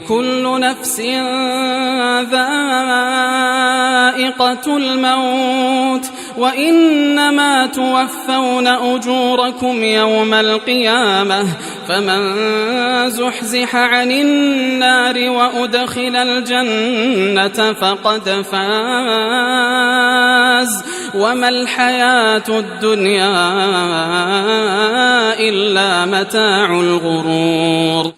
كل نفس ذائقة الموت وإنما توفون أجوركم يوم القيامة فمن زحزح عن النار وأدخل الجنة فقد فاز وما الحياة الدنيا إلا متاع الغرور.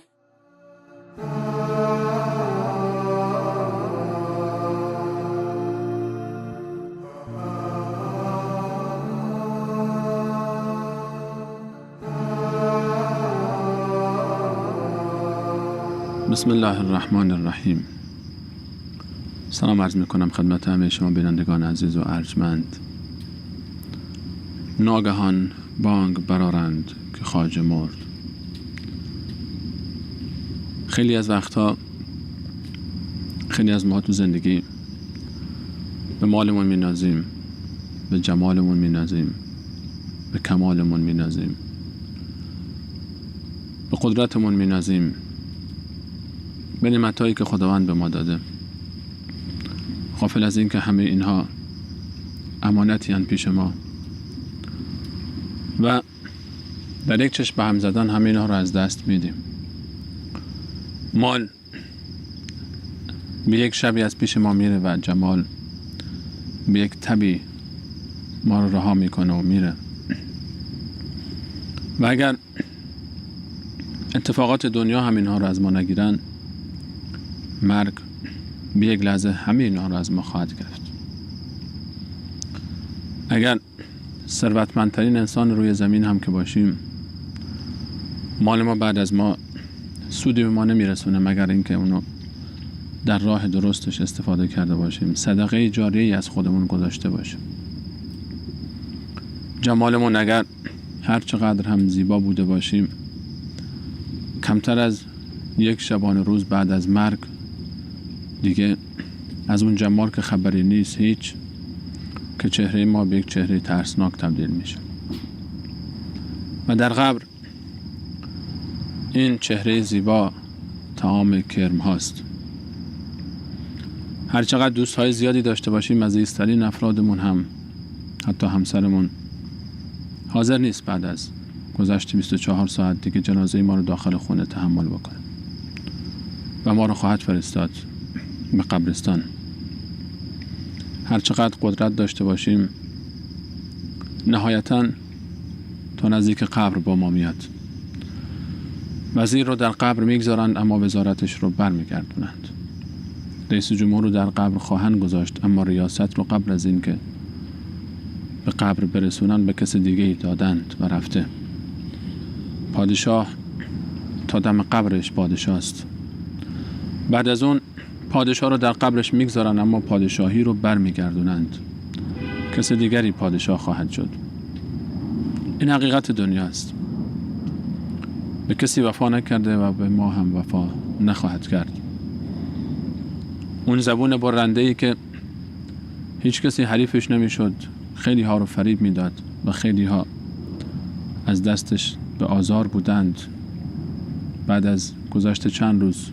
بسم الله الرحمن الرحیم. سلام عرض میکنم خدمت همه شما بینندگان عزیز و ارجمند. ناگهان بانگ برآرند که خواجه مرد. خیلی از وقتها خیلی از ما تو زندگی به مالمون مینازیم، به جمالمون مینازیم، به کمالمون مینازیم، به قدرتمون مینازیم، به نعمت‌هایی که خداوند به ما داده، غافل از این که همه اینها امانتی هستند پیش ما و در یک چشم به هم زدن همه اینها رو از دست میدیم. مال به یک شبی از پیش ما میره و جمال به یک تبی ما رو رها میکنه و میره. و اگر اتفاقات دنیا هم اینها رو از ما نگیرن، مرگ به یک لحظه همه اینها رو از ما خواهد گرفت. اگر ثروتمندترین انسان روی زمین هم که باشیم، مال ما بعد از ما سودی به ما نمیرسونه مگر اینکه اونو در راه درستش استفاده کرده باشیم، صدقه جاریه‌ای از خودمون گذاشته باشیم. جمالمون اگر هر چقدر هم زیبا بوده باشیم، کمتر از یک شبانه روز بعد از مرگ دیگه از اون جمال که خبری نیست هیچ، که چهره ما به یک چهره ترسناک تبدیل میشه. و در قبر این چهره زیبا طعام کرم هاست. هرچقدر دوست های زیادی داشته باشیم، عزیزترین افرادمون هم، حتی همسرمون، حاضر نیست بعد از گذشت 24 ساعت دیگه جنازه ما رو داخل خونه تحمل بکنه و ما رو خواهد فرستاد به قبرستان. هرچقدر قدرت داشته باشیم، نهایتاً تا نزدیک قبر با ما میاد. وزیر رو در قبر میگذارند اما وزارتش رو برمیگردونند. رئیس جمهور رو در قبر خواهند گذاشت اما ریاست رو قبل از اینکه به قبر برسونند به کس دیگه ای دادند و رفته. پادشاه تا دم قبرش پادشاه است. بعد از اون پادشاه رو در قبرش میگذارن اما پادشاهی رو برمیگردونند. کس دیگری پادشاه خواهد شد. این حقیقت دنیا است. به کسی وفا نکرده و به ما هم وفا نخواهد کرد. اون زبون برنده‌ای که هیچ کسی حریفش نمیشد، خیلی ها رو فریب میداد و خیلی ها از دستش به آزار بودند. بعد از گذشت چند روز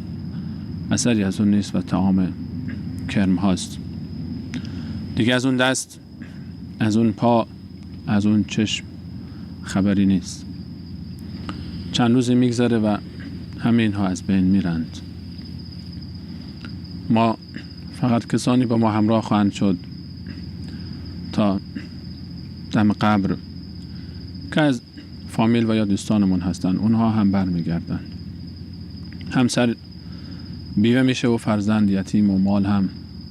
اثری از اون نیست و طعام کرم هاست. دیگه از اون دست، از اون پا، از اون چشم خبری نیست. چند روزی میگذره و همه اینها از بین میرند. ما فقط کسانی با ما همراه خواهند شد تا دم قبر که از فامیل و یا دوستانمون هستن، اونها هم برمیگردن. همسر بیوه میشه و فرزند یتیم و مال هم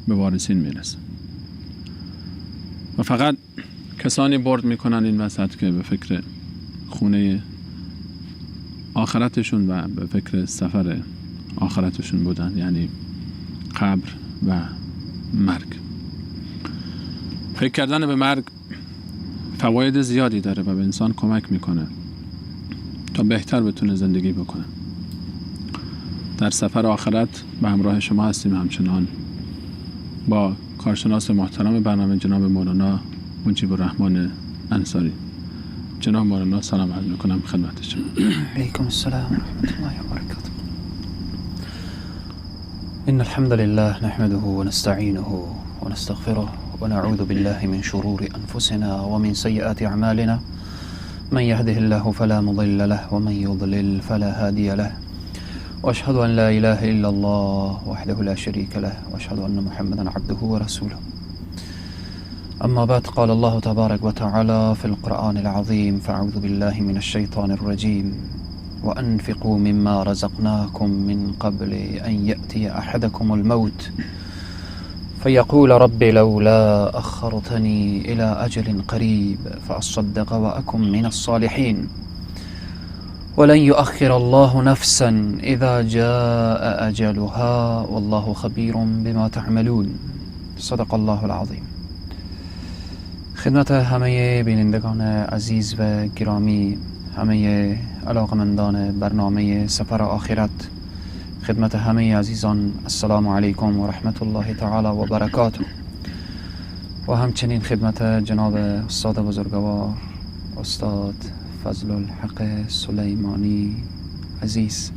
به وارثین میرسه. و فقط کسانی برد میکنن این وسط که به فکر خونه آخرتشون و به فکر سفر آخرتشون بودن، یعنی قبر و مرگ. فکر کردن به مرگ فواید زیادی داره و به انسان کمک میکنه تا بهتر بتونه زندگی بکنه. در سفر آخرت به همراه شما هستیم همچنان با کارشناس محترم برنامه جناب مولانا مجیب الرحمن انصاری. جناب مولانا سلام عرض میکنم خدمت شما. علیکم السلام و رحمت الله و برکاته. إن الحمد لله نحمده ونستعينه ونستغفره ونعوذ بالله من شرور أنفسنا ومن سيئات أعمالنا، من يهده الله فلا مضل له ومن يضلل فلا هادي له، وأشهد أن لا إله إلا الله وحده لا شريك له، وأشهد أن محمدا عبده ورسوله. أما بعد، قال الله تبارك وتعالى في القرآن العظيم: فأعوذ بالله من الشيطان الرجيم، وأنفقوا مما رزقناكم من قبل أن يأتي أحدكم الموت فيقول رب لولا أخرتني إلى أجل قريب فأصدق وأكن من الصالحين، ولن يؤخر الله نفسا إذا جاء أجلها والله خبير بما تعملون. صدق الله العظیم. خدمت همه بینندگان عزیز و گرامی، همه علاقمندان برنامه سفر آخرت، خدمت همه عزیزان السلام علیکم و رحمت الله تعالی و برکاته، و همچنین خدمت جناب استاد بزرگوار استاد فضل الحق سلیمانی عزیز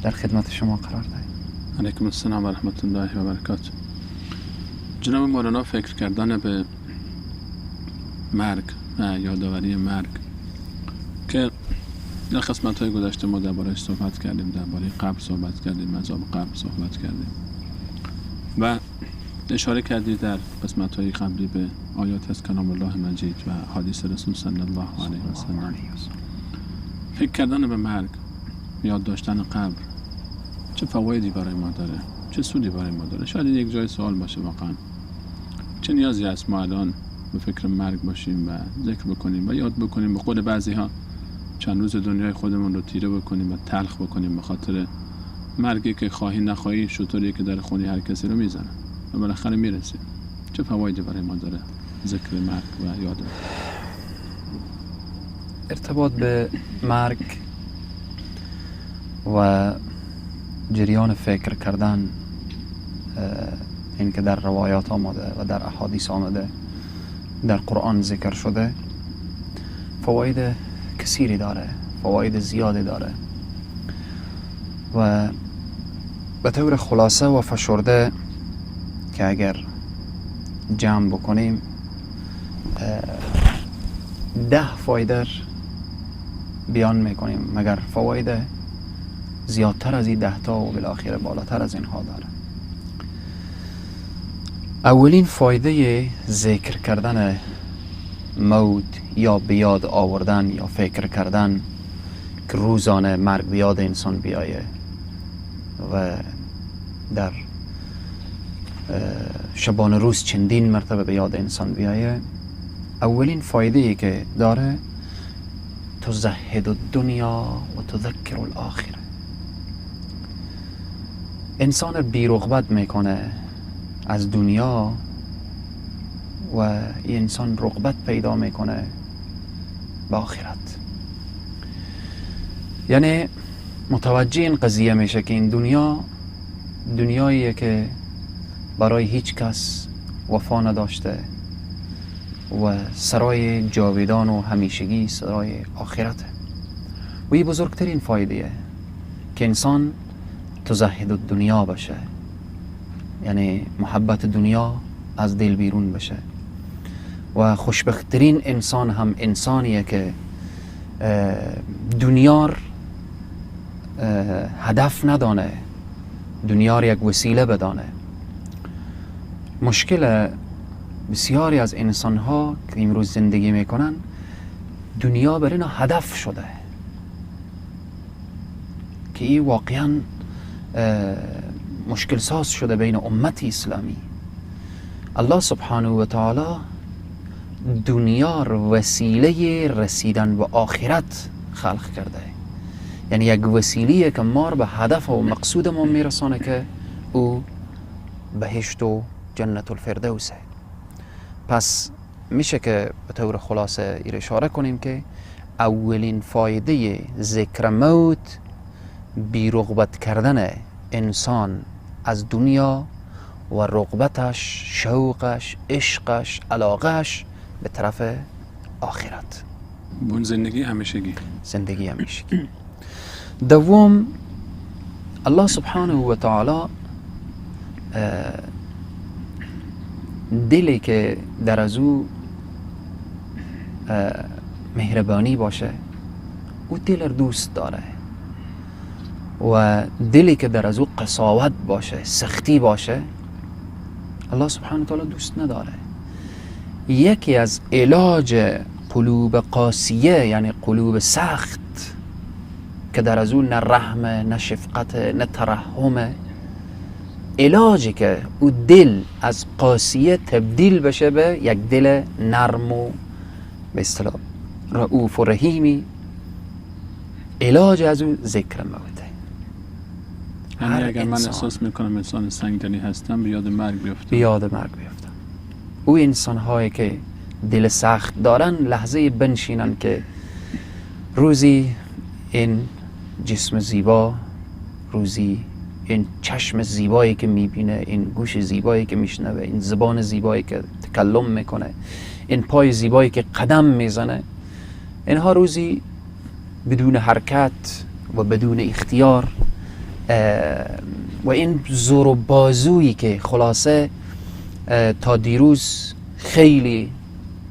در خدمت شما قرار داریم. علیکم السلام و رحمت الله و برکاته. جناب مولانا، فکر کردن به مرگ و یادآوری مرگ که در قسمت های گذشته ما درباره‌اش صحبت کردیم، درباره قبر صحبت کردیم، عذاب قبر صحبت کردیم و اشاره کردید در قسمت های قبلی به آیات از کلام الله مجید و حدیث رسول صلی الله علیه و سلم. فکر کردن به مرگ، یاد داشتن قبر چه فوایدی برای ما داره، چه سودی برای ما داره؟ شاید این یک جای سوال باشه واقعا. چه نیازی هست ما الان به فکر مرگ باشیم و ذکر بکنیم و یاد بکنیم، به قول بعضی ها چند روز دنیای خودمون رو تیره بکنیم و تلخ بکنیم به خاطر مرگی که خواهی نخواهی شطوریه که در خونی هر کسی رو میزنه و بالاخره میرسیم. چه فوایدی برای ما داره ذکر مرگ و یاد مرگ؟ ارتباط به مرگ و جریان فکر کردن، این که در روایات آمده و در احادیث آمده، در قرآن ذکر شده، فواید کثیری داره، فواید زیادی داره و به طور خلاصه و فشرده که اگر جمع بکنیم 10 فایده بیان میکنیم، مگر فواید زیادتر از این 10 تا و بالاخره بالاتر از اینها داره. اولین فایده ذکر کردن موت یا بیاد آوردن یا فکر کردن که روزانه مرگ بیاد انسان بیایه و در شبانه روز چندین مرتبه به یاد انسان بیایه، اولین فایده ای که داره تزهد الدنیا و تذکر الاخره. انسان بی‌رغبت میکنه از دنیا و این انسان رغبت پیدا میکنه به آخرت. یعنی متوجه این قضیه میشه که این دنیا دنیاییه که برای هیچ کس وفا نداشته و سرای جاویدان و همیشگی سرای آخرته. و این بزرگترین فایده که انسان تزهد الدنیا بشه، یعنی محبت دنیا از دل بیرون بشه. و خوشبختترین انسان هم انسانیه که دنیا هدف ندانه، دنیا یک وسیله بدانه. مشکل بسیاری از انسان‌ها که امروز زندگی میکنن، دنیا برای اینا هدف شده که این واقعا مشکل ساز شده بین امت اسلامی. الله سبحانه و تعالی دنیا رو وسیله رسیدن به آخرت خلق کرده، یعنی یک وسیله که ما رو به هدف و مقصود ما میرسانه که او بهشت و جنت الفردوسه. پس میشه که به طور خلاصه اشاره کنیم که اولین فایده ذکر موت بی‌رغبت کردن انسان از دنیا و رغبتش، شوقش، عشقش، علاقهش به طرف آخرت. اون زندگی همیشگی، زندگی همیشگی. دوم، الله سبحانه و تعالی دلی که در از او مهربانی باشه او دل دوست داره، و دلی که در از او قساوت باشه، سختی باشه، الله سبحانه و تعالی دوست نداره. یکی از علاج قلوب قاسیه، یعنی قلوب سخت که در از او نه رحم، نه شفقت، نه ترحم، علاجی که او دل از قاسیه تبدیل بشه به یک دل نرم و به اصطلاح رؤوف و رحیمی، علاج از او ذکر موته. یعنی اگر من احساس میکنم انسان سنگدلی هستم، به یاد مرگ بیفتم، به یاد مرگ بیفتم. او انسان هایی که دل سخت دارن لحظه بنشینن که روزی این جسم زیبا، روزی این چشم زیبایی که میبینه، این گوش زیبایی که میشنوه، این زبان زیبایی که تکلم میکنه، این پای زیبایی که قدم میزنه، اینها روزی بدون حرکت و بدون اختیار و این زور و بازویی که خلاصه تا دیروز خیلی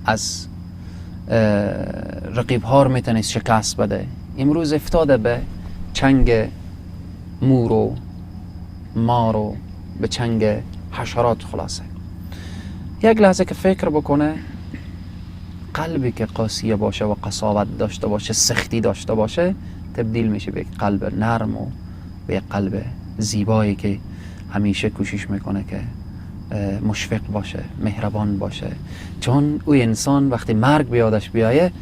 از رقیب ها رو میتونست شکست بده، امروز افتاده به چنگ مور و مار و به چنگ حشرات. خلاصه یک لحظه که فکر بکنه، قلبی که قاسیه باشه و قساوت داشته باشه، سختی داشته باشه، تبدیل میشه به یک قلب نرم و به یک قلب زیبایی که همیشه کوشش میکنه که مشفق باشه، مهربان باشه. چون او انسان وقتی مرگ بیادش بیایه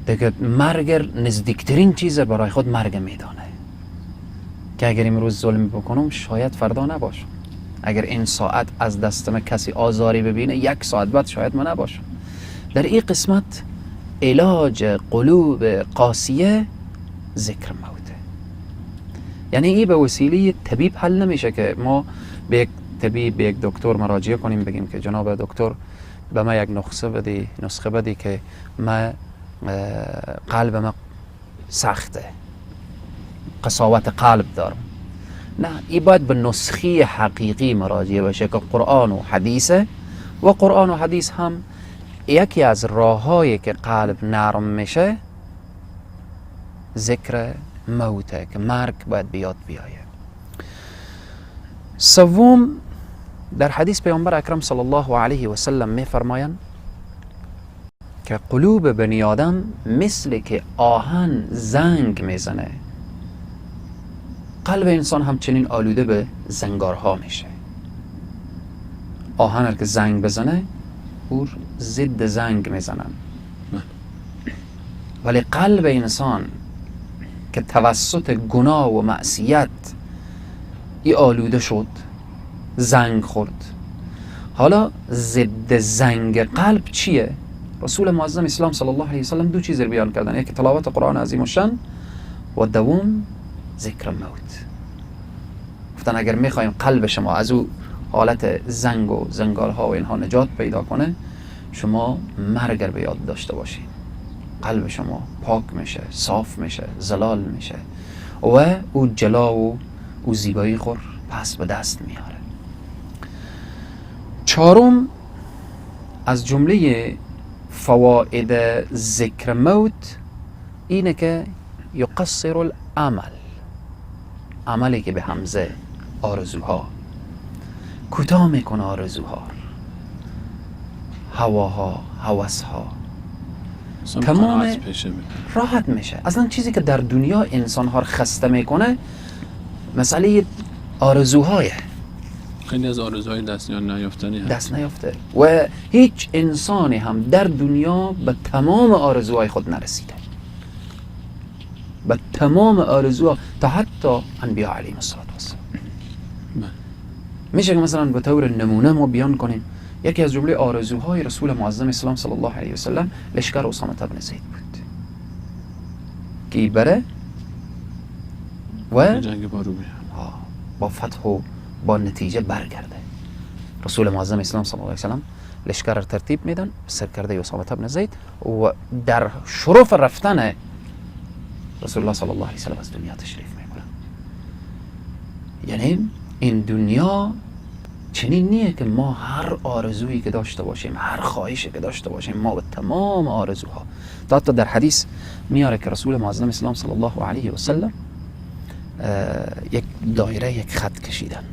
دیگه مرگ نزدیکترین چیز برای خود مرگ میدانه که اگر امروز ظلم بکنم شاید فردا نباشم، اگر این ساعت از دستم کسی آزاری ببینه یک ساعت بعد شاید من نباشم. در این قسمت علاج قلوب قاسیه ذکر موته. یعنی این به وسیله طبیب حل نمیشه که ما به یک طبیب، به یک دکتر مراجعه کنیم بگیم که جناب دکتر به ما یک نسخه بدی که ما قلب ما سخته، قساوت قلب دارم. نه، این باید به نسخه حقیقی مراجعه بشه که قرآن و حدیثه، و قرآن و حدیث هم یکی از راههایی که قلب نرم میشه ذکر موته که مرگ باید بیاد بیایه. سوم، در حدیث پیامبر اکرم صلی الله علیه و سلم میفرمایند که قلوب بنی آدم مثل که آهن زنگ میزنه، قلب انسان همچنین آلوده به زنگارها میشه. آهن که زنگ بزنه او ضد زنگ میزنن، ولی قلب انسان که توسط گناه و معصیت ای آلوده شد، زنگ خورد. حالا ضد زنگ قلب چیه؟ رسول معظم اسلام صلی الله علیه وسلم دو چیز رو بیان کردن، یکی تلاوت قرآن عظیم الشان و دوم ذکر موت. گفتن اگر میخوایم قلب شما از او حالت زنگ و زنگارها و اینها نجات پیدا کنه، شما مرگ رو به یاد داشته باشین، قلب شما پاک میشه، صاف میشه، زلال میشه و او جلا و او زیبایی خور پس به دست میاره. چهارم، از جمله فواید ذکر موت اینه که یقصر العمل، عملی که به همزه آرزوها کوتاه میکنه، آرزوها، هواها، هوسها، تمام راحت میشه. اصلا چیزی که در دنیا انسانها رو خسته میکنه مسئله آرزوهایه. خیلی از آرزوهای دست نیافتنی هست، دست نیافته و هیچ انسانی هم در دنیا به تمام آرزوهای خود نرسیده، به تمام آرزوها، تا حتی انبیا علیهم الصلاة والسلام. میشه که مثلا به طور نمونه ما بیان کنیم یکی از جمله آرزوهای رسول معظم اسلام صلی الله علیه وسلم لشکر اسامه بن زید بود که بره و جنگ با فتح و با نتیجه برگرده. رسول معظم اسلام صلی الله علیه وسلم لشکر را ترتیب میدن سرکرده اسامه بن زید و در شرف رفتن رسول الله صلی الله علیه وسلم از دنیا تشریف میبرن. یعنی این دنیا چنین نیه که ما هر آرزویی که داشته باشیم، هر خواهشی که داشته باشیم، ما به تمام آرزوها، حتی در حدیث میاره که رسول معظم اسلام صلی الله علیه و سلم یک دایره، یک خط کشیدن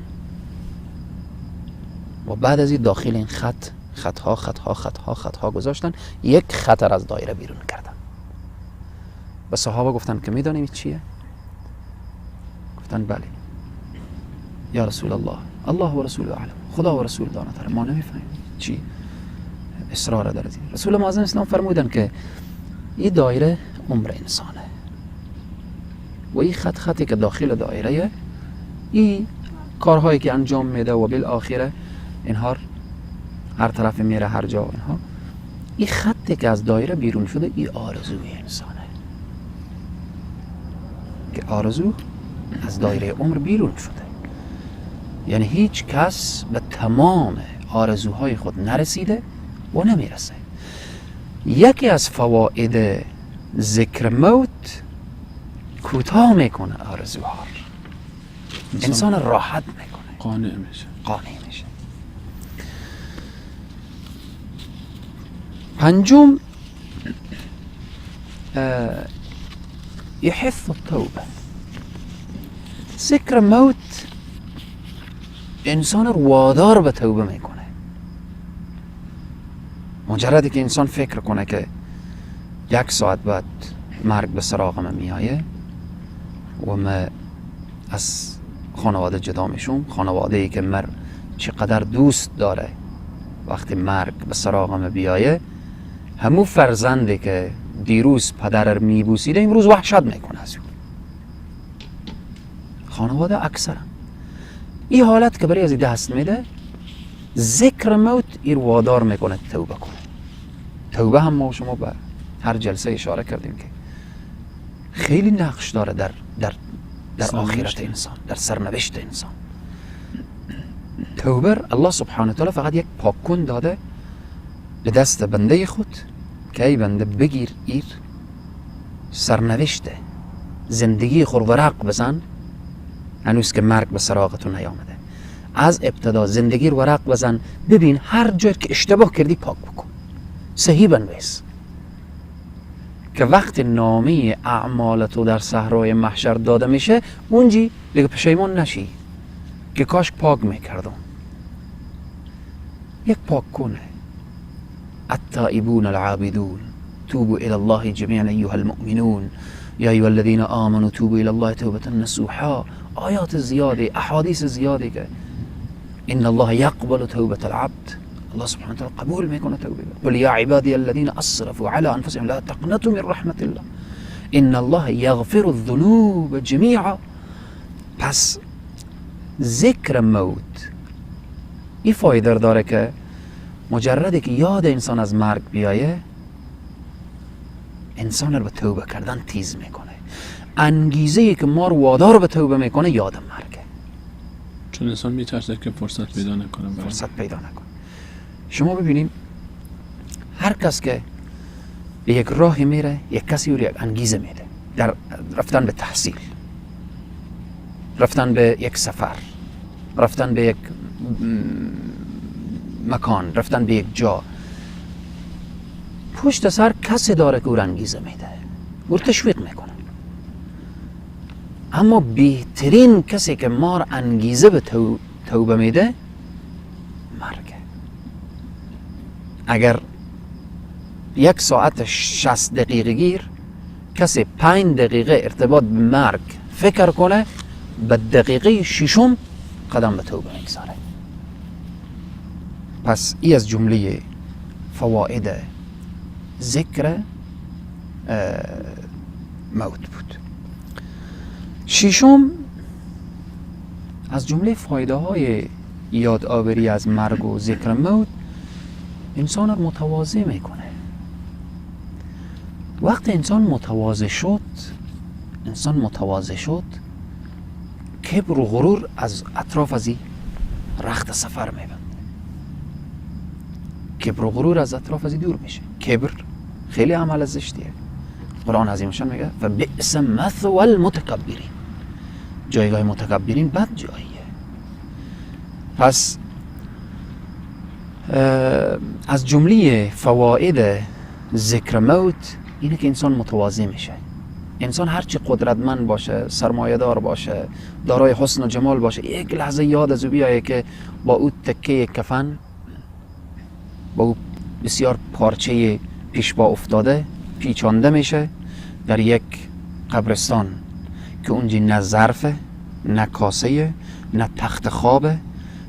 و بعد از این داخل این خط خطها خطها خطها خطها گذاشتن، یک خطر از دایره بیرون کردن. به صحابه گفتن که میدانیم چیه؟ گفتن بله یا رسول الله، الله و رسول اعلم، خدا و رسول داناتر، ما نمیفهمیم چی اصرار داره. رسول معظم اسلام فرمودن که این دایره عمر انسانه و این خط خطی که داخل دایره، این کارهایی که انجام میده و بالآخره اینها هر طرف میره، هر جا اینها، این خطی که از دایره بیرون شده این آرزوی انسانه که آرزو از دایره عمر بیرون شده. یعنی هیچ کس به تمام آرزوهای خود نرسیده و نمیرسه. یکی از فواید ذکر موت کوتاه میکنه آرزوها، انسان راحت میکنه، قانع میشه، قانع میشه. پنجم، یحث التوبه. ذکر موت انسان رو وادار به توبه میکنه. مجردی که انسان فکر کنه که یک ساعت بعد مرگ به سراغ من میایه و من از خانواده جدا میشم، خانواده ای که مر چقدر دوست داره، وقتی مرگ به سراغ من بیایه، همون فرزندی که دیروز پدر میبوسیده امروز وحشت میکنه از او. خانواده اکثرا این حالت که برای از دست میده، ذکر موت این وادار میکنه توبه کنه. توبه هم ما شما به هر جلسه اشاره کردیم که خیلی نقش داره در در در آخرت انسان، در سرنوشت انسان. توبه الله سبحانه وتعالی فقط یک پاککن داده به دست بنده خود که ای بنده بگیر ایر سرنوشته زندگی خود ورق بزن، هنوز که مرگ به سراغتون نیامده. از ابتدا زندگی رو ورق بزن، ببین هر جایی که اشتباه کردی پاک بکن، صحیح بنویس، که وقت نامه اعمال تو در صحرای محشر داده میشه اونجی دیگه پشیمان نشی که کاش پاک میکردم. یک پاک کنه. التائبون العابدون توبوا الى الله جميعا ایها المؤمنون یا ایها الذین آمنوا توبوا الى الله توبة نصوحا. آیات زیاده، احادیث زیاده که ان الله یقبل توبة العبد، الله سبحانه وتعالى قبول میکنه توبه. قل یا عبادی الذین اسرفوا على انفسهم لا تقنطوا من رحمة الله ان الله یغفر الذنوب جمیعا. پس ذکر موت این فایده داره که مجرده که یاد انسان از مرگ بیایه، انسان رو به توبه کردن تیز میکنه. انگیزه که ما رو وادار به توبه میکنه یاد مرگه، چون انسان میترسه که فرصت پیدا نکنه، فرصت پیدا نکنه. شما ببینیم هر کس که به یک راهی میره، یک کسی رو یک انگیزه میده در رفتن به تحصیل، رفتن به یک سفر، رفتن به یک مکان، رفتن به یک جا، پشت سر کسی داره که او انگیزه میده، او تشویق میکنه. اما بهترین کسی که ما رو انگیزه به توبه میده مرگه. اگر یک ساعت 60 دقیقه گیر کسی 5 دقیقه ارتباط به مرگ فکر کنه، به دقیقه 6 قدم به توبه میگذاره. پس ای از جمله فواید ذکر موت بود. ششم، از جمله فایده های یادآوری از مرگ و ذکر موت، انسان رو متواضع میکنه. وقتی انسان متواضع شد، انسان متواضع شد، کبر و غرور از اطراف از این رخت سفر میبنده. کبر و غرور از اطراف از این دور میشه. کبر خیلی عمل زشتیه. قرآن عظیمشان میگه و بئس مثوى المتکبرین، جایگاه متکبرین بد جاییه. پس از جمله فواید ذکر موت اینه که انسان متواضع میشه. انسان هرچی قدرتمند باشه، سرمایه‌دار باشه، دارای حسن و جمال باشه، یک لحظه یاد از او بیایه که با او تکه کفن، با او بسیار پارچه پیش با افتاده پیچانده میشه در یک قبرستان که اونجا نه ظرفه، نه کاسه، نه تخت خوابه،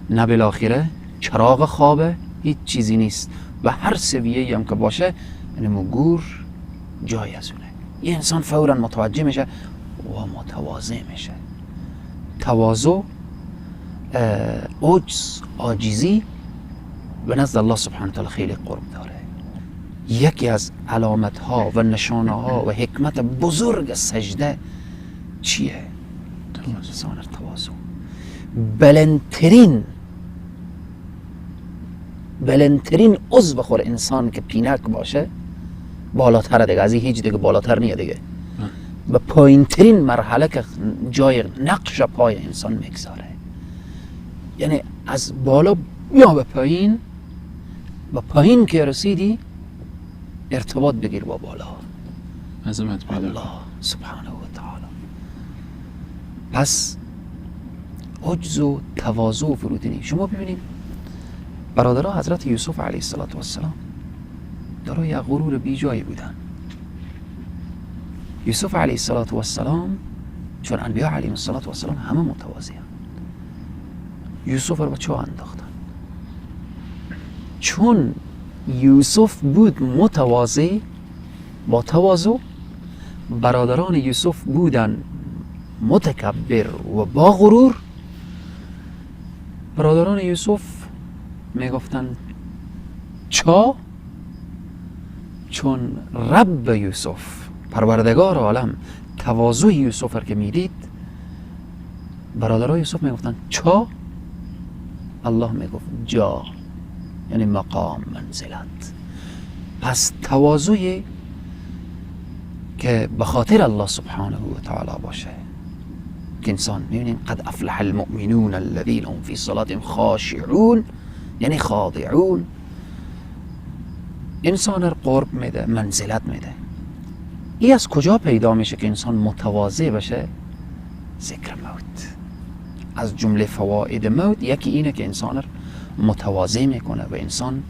نه بالاخره چراغ خوابه، هیچ چیزی نیست و هر سویه‌ای هم که باشه یعنی گور جای از اونه. یه انسان فوراً متوجه میشه و متواضع میشه. تواضع، عجز، عاجزی به نزد الله سبحانه وتعالی خیلی قرب داره. یکی از علامت ها و نشانه ها و حکمت بزرگ سجده چیه؟ انسان تواضع. بلندترین عضو خور انسان که پینک باشه بالاتر دیگه، از این هیچ دیگه بالاتر نیه دیگه. به پایین ترین مرحله که جای نقش پای انسان میگذاره، یعنی از بالا یا به پایین، به پایین که رسیدی ارتباط بگیر با بالا، عظمت پیدا الله سبحانه و تعالی. پس عجز و تواضع و فروتنی. شما ببینید برادرها حضرت یوسف علیه السلام دارای غرور بی جایی بودن. یوسف علیه السلام چون انبیا علیهم السلام همه متواضعن، یوسف رو به چاه انداختن. چون یوسف بود متواضع، با تواضع، برادران یوسف بودن متکبر و با غرور. برادران یوسف میگفتن چا؟ چون رب یوسف پروردگار عالم تواضع یوسف را که میدید، برادران یوسف میگفتن چا؟ الله میگفت جا، یعنی مقام، منزلت. پس تواضعی که به خاطر الله سبحانه و تعالی باشه که انسان میبینیم قد افلح المؤمنون الذين هم في صلاتهم خاشعون، یعنی خاضعون. انسان رو قرب میده، منزلت میده. ای از کجا پیدا میشه که انسان متواضع بشه؟ ذکر موت. از جمله فواید موت یکی اینه که انسان رو متواضع میکنه و انسان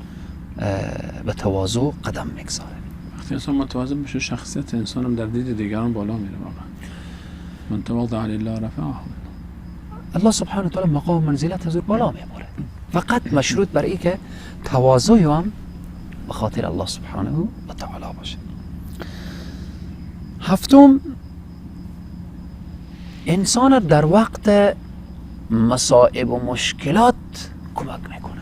به تواضع قدم میگذاره. وقتی انسان متواضع میشه شخصیت انسان هم در دید دیگران بالا میره. واقعا من تواضع لله رفعه الله سبحانه و تعالی، مقام منزلت از او بالا میبره. فقط مشروط بر این که تواضع هم به خاطر الله سبحانه و تعالی باشه. هفتم، انسان در وقت مصائب و مشکلات کمک میکنه.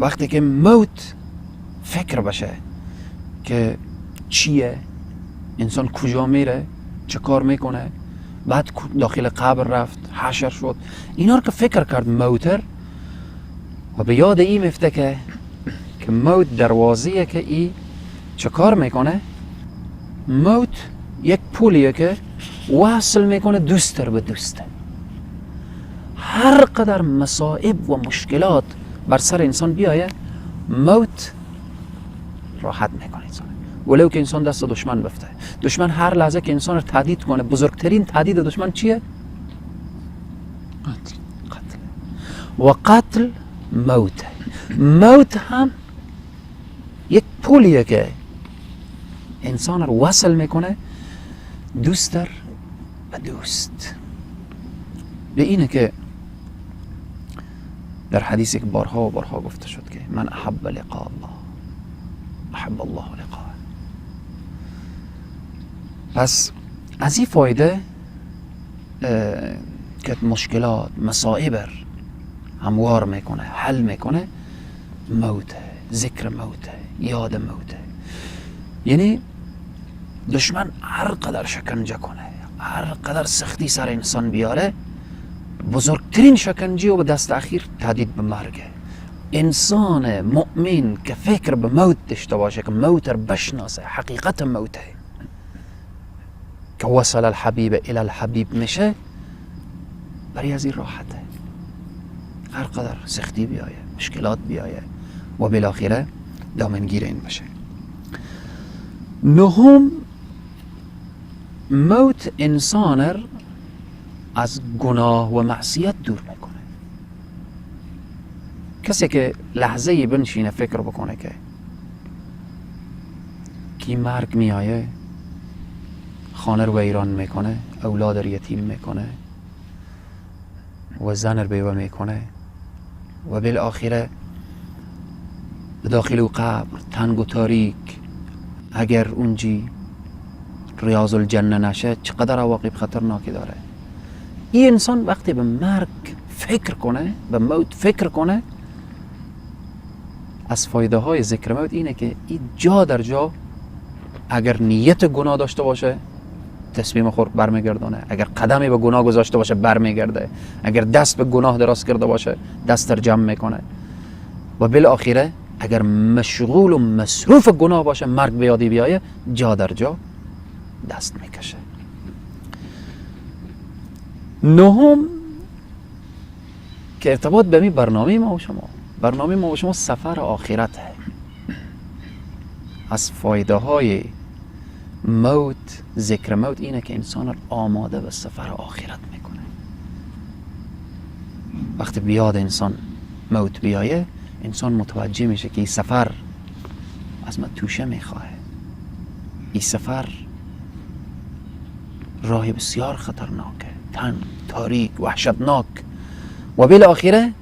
وقتی که موت فکر باشه که چیه، انسان کجا میره، چه کار میکنه، بعد داخل قبر رفت، حشر شد، اینا رو که فکر کرد موتر، و به یاد این میفته که موت دروازیه که ای چه کار میکنه. موت یک پولیه که وصل میکنه دوستر به دوسته. هر قدر مصائب و مشکلات بر سر انسان بیایه، موت راحت میکنه انسان، ولو که انسان دست دشمن بفته. دشمن هر لحظه که انسان رو تهدید کنه، بزرگترین تهدید دشمن چیه؟ قتل. قتل. و قتل موت. موت هم یک پولیه که انسان رو وصل میکنه دوستر به دوست. به اینه که در حدیثی که بارها و بارها گفته شد که من احب لقاء الله احب الله لقاءه. پس از این فایده که مشکلات، مصائب هموار میکنه، حل میکنه، موت، ذکر موت، یاد موت. یعنی دشمن هر قدر شکنجه کنه، هر قدر سختی سر انسان بیاره، بزرگترین شکنجه و به دست اخیر تهدید به مرگه. انسان مؤمن که فکر به موت داشته باشه، که موت رو بشناسه، حقیقت موته، که وصل الحبیب الی الحبیب میشه، برای از این راحته. هر قدر سختی بیایه، مشکلات بیایه و بالاخره دامنگیر این بشه. نهم، موت انسان از گناه و معصیت دور میکنه. کسی که لحظه بنشینه فکر بکنه که کی مرگ میایه، خانه رو ویران میکنه، اولاد رو یتیم میکنه و زن رو بیوه میکنه و بالاخره به داخل قبر تنگ و تاریک، اگر اونجی ریاض الجنه نشه چقدر عواقب خطرناکی داره. این انسان وقتی به مرگ فکر کنه، به موت فکر کنه، از فایده های ذکر موت اینه که این جا در جا اگر نیت گناه داشته باشه تصمیم خود برمیگردانه، اگر قدمی به گناه گذاشته باشه برمیگرده، اگر دست به گناه دراز کرده باشه دست در جمع میکنه و بالاخره اگر مشغول و مصروف گناه باشه، مرگ به یادی بیایه، جا در جا دست میکشه. نهم که ارتباط به می برنامه ما و شما، برنامه ما و شما سفر آخرته. از فایده های موت، ذکر موت اینه که انسان رو آماده به سفر آخرت میکنه. وقتی بیاد انسان موت بیایه، انسان متوجه میشه که این سفر از من توشه میخواه، این سفر راه بسیار خطرناکه، تنگ، تاریک، وحشتناک و بالاخره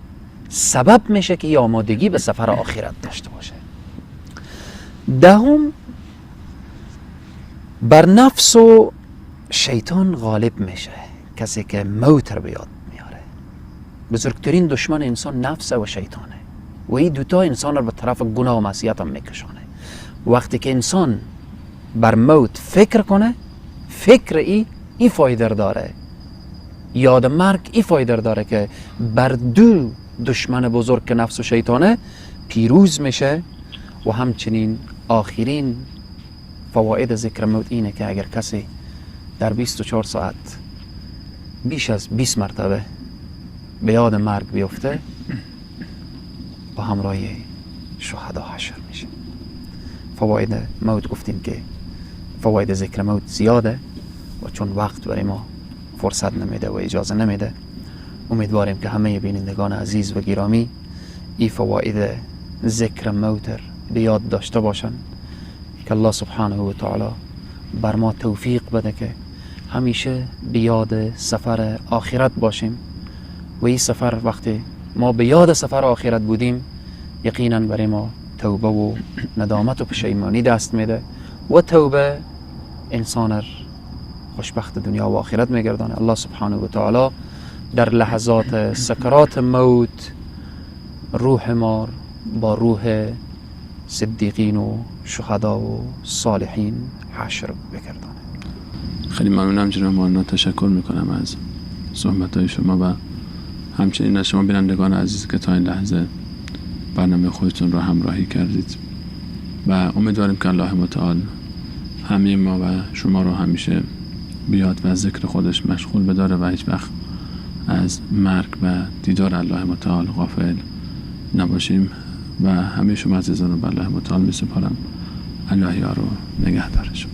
سبب میشه که یه آمادگی به سفر آخرت داشته باشه. دهم، بر نفس و شیطان غالب میشه کسی که موت رو به یاد میاره. بزرگترین دشمن انسان نفس و شیطانه و این دوتا انسان رو به طرف گناه و معصیت هم میکشانه. وقتی که انسان بر موت فکر کنه، فکر ای فایده داره، یاد مرگ ای فایده داره که بر دو دشمن بزرگ که نفس و شیطانه پیروز میشه. و همچنین آخرین فواید ذکر موت اینه که اگر کسی در 24 ساعت بیش از 20 مرتبه به یاد مرگ بیفته، با همراه شهدا حشر میشه. فواید موت گفتیم که فواید ذکر موت زیاده و چون وقت برای ما فرصت نمیده و اجازه نمیده، امیدواریم که همه بینندگان عزیز و گرامی این فواید ذکر موت به یاد داشته باشن که الله سبحانه و تعالی بر ما توفیق بده که همیشه به یاد سفر آخرت باشیم و این سفر وقتی ما به یاد سفر آخرت بودیم یقینا برای ما توبه و ندامت و پشیمانی دست میده و توبه انسان خوشبخت دنیا و آخرت میگردانه. الله سبحانه و تعالی در لحظات سکرات موت روح ما با روح صدیقین و شهدا و صالحین حشر بگردانه. خیلی ممنونم جناب مولانا، تشکر میکنم از صحبت‌های شما و همچنین از شما بینندگان عزیز که تا این لحظه برنامه خودتون را همراهی کردید و امیدواریم که الله متعال همه ما و شما رو همیشه بیاد و ذکر خودش مشغول بداره و هیچ وقت از مرگ و دیدار الله متعال غافل نباشیم و همه شما عزیزان رو به الله متعال می سپارم. الله یار و نگهدارشون.